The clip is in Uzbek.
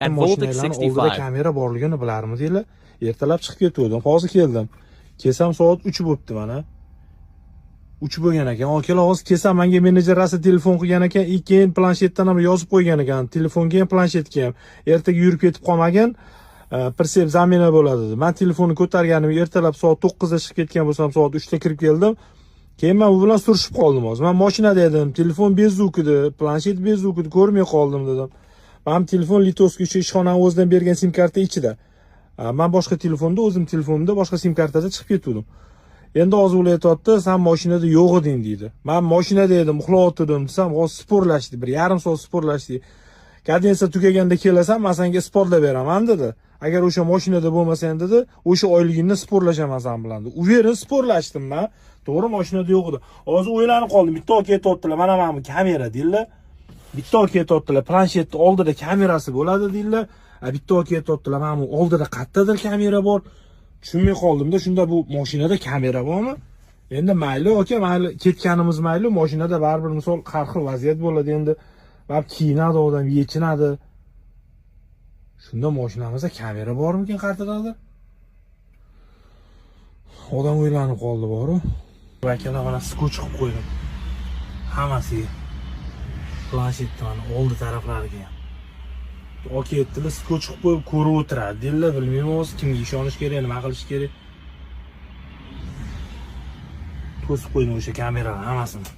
At Voltic Mashinalarni oldida 65. Kamera borligini bilarmidinglar? Ertalab chiqib ketgandim, hozir keldim. Kelsam, soat 3 bo'libdi mana. 3 bo'lgan ekan. Akalar, hozir kelsam, menga menejer rosa telefon qilgan ekan, и keyin planshetdan ham yozib qo'ygan ekan, telefonga ham, planshetga ham. Ertaga yurib ketib qolmagin, прицеп замена bo'ladi dedi. Man telefonni ko'targanim, ertalab soat 9 da chiqib ketgan bo'lsam, soat 3 da kirib keldim. Keyin men u bilan surishib qoldim hozir. Man mashinada edim, telefon без звук edi, planshet без звук edi, ko'rmay qoldim dedim. Mana telefon литовский, o'sha ishxonani o'zidan bergan sim karta ichida. Man boshqa telefonda, o'zim telefonimda boshqa sim kartada chiqib ketgandim. Endi hozir ular aytyapti, san mashinada yo'q eding deydi. Man mashinada edim, uxlayotgandim desam, hozir спор lashdik, 1,5 soat спор lashdik. Kadensiya tugaganda kelasan, man senga isbotlab beraman dedi. Agar o'sha mashinada bo'lmasang dedi, o'sha oyligingni спор lashaman san bilan dedi. Уверен, спор lashdim man. To'g'ri, mashinada yo'q edi. Hozir o'ylanib qoldim. Bitta aka aytyaptilar, mana bu kamera deydilar. Bitta aka aytyaptilar, planshetni oldida kamerasi bo'ladi deydilar. A bitta aka aytyaptilar, mana bu oldida qayerdadir kamera bor. Tushunmay qoldimda, shunda bu mashinada kamera bormi? Endi mayli aka, mayli, ketganimiz mayli, mashinada baribir misol har xil vaziyat bo'ladi endi. Baribir kiyinadi odam, yechinadi. Shunda mashinamizda kamera bormikin qayerdadir? Odam o'ylanib qoldi boru. Akalar, mana скотч qilib qo'ydim. Hammasiga. Planshetni mana oldi taraflariga ham. Aka aytdilar, скотч qilib qo'yib ko'rib o'tiradi dedilar. Bilmayman hozir kimga ishonish kerak, nima qilish kerak. To'sib qo'ydim o'sha kamerani hammasini.